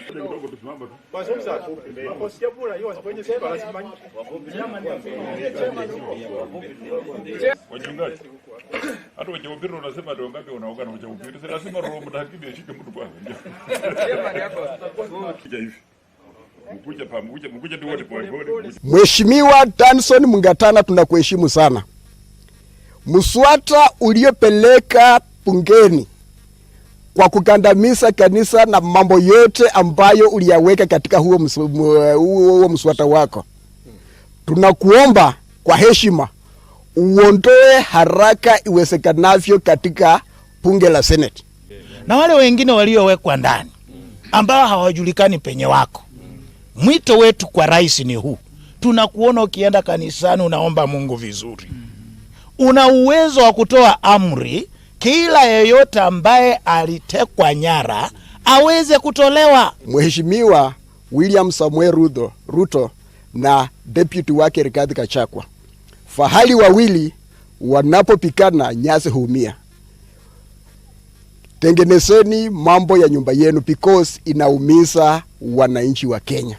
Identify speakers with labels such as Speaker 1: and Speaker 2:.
Speaker 1: Kidogo tusimame tu. Wachungaji. Hata wachahubiri unasema ndio ngapi unaoga na wachahubiri. Si lazima Roho Mtakatifu ashike mtu kwanza. Kuja hivi. Mkuja pa mkuja mkuja tu wote pole pole.
Speaker 2: Mheshimiwa Danson Mungatana, tunakuheshimu sana. Mswada uliopeleka bungeni kwa kukandamiza kanisa na mambo yote ambayo uliyaweka katika huo mswada wako, tunakuomba kwa heshima uondoe haraka iwezekanavyo katika bunge la Senate.
Speaker 3: Na wale wengine waliowekwa ndani ambao hawajulikani penye wako. Mwito wetu kwa rais ni huu: tunakuona ukienda kanisani unaomba Mungu vizuri, una uwezo wa kutoa amri kila yeyote ambaye alitekwa nyara aweze kutolewa.
Speaker 2: Mheshimiwa William Samuel Ruto na deputy wake Rigathi Gachagua, fahali wawili wanapopikana nyasi huumia. Tengenezeni mambo ya nyumba yenu because inaumiza wananchi wa Kenya.